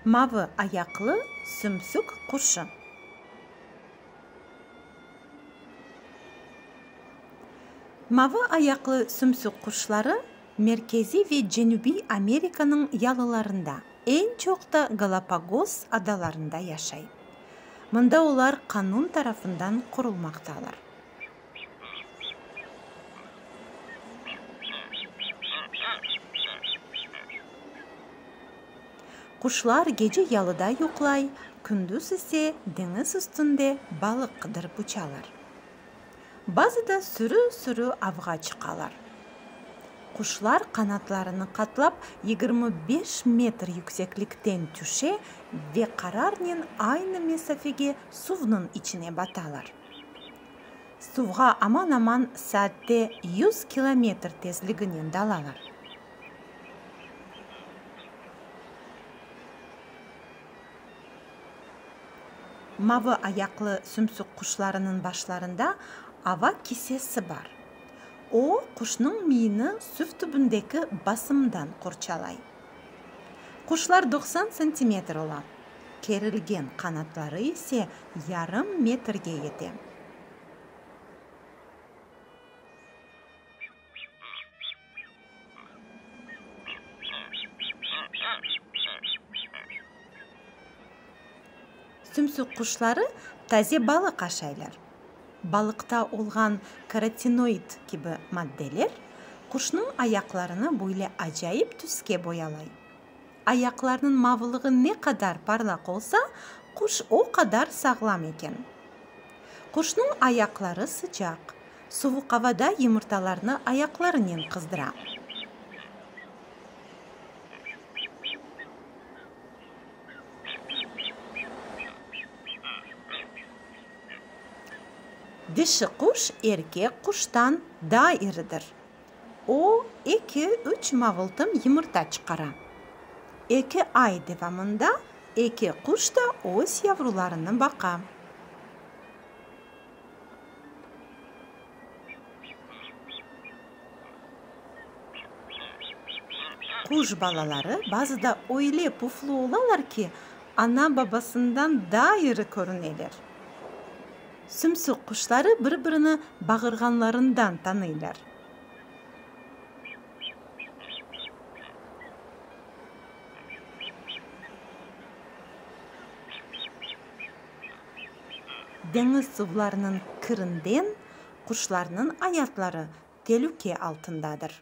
Mavı ayaqlı sümsük quşı. Mavı ayaqlı sümsük quşları Merkeziy ve Cenübiy Amerikanıñ yalılarında, eñ çoq da Galapagos adalarında yaşay. Mında olar qanun tarafından qorulmaqtalar. Quşlar gece yalıda yuqlay, kündüz ise deñiz üstünde balıq qıdırıp uçalar. Bazıda sürü-sürü avğa çıqalar. Quşlar qanatlarını qatlap, 25 metr yükseklikten tüşe ve qararnen aynı mesafege suvnıñ içine batalar. Suvğa aman-aman saatte 100 kilometr tezliginen dalalar. Mavı ayaqlı sümsük quşlarınıñ başlarında ava kisesi bar. O, quşnıñ miyini suv tübündeki basımdan qorçalay. Quşlar 90 santimetr ola, kerilgen qanatları ise yarım metrge yete. Sümsük quşları taze balıq aşaylar. Balıqta olğan karotinoid kibi maddeler quşnıñ ayaqlarını böyle acayip tüske boyalay. Ayaqlarnıñ mavılığı ne qadar parlaq olsa, quş o qadar sağlam eken. Quşnıñ ayaqları sıcaq, suvuq avada yımırtalarnı ayaqlarınen qızdıra. Dişi quş erkek quştan daa iridir. O, eki, üç mavıltım yımırta çıqara. Eki ay devamında eki quş da öz yavrularını baqa. Quş balaları bazıda öyle puflu olalar ki, ana-babasından daa iri körüneler. Sümsük quşları bir-birini bağırğanlarından tanıylar. Deñiz suvlarınıñ kirinden quşlarnıñ ayatları telüke altındadır.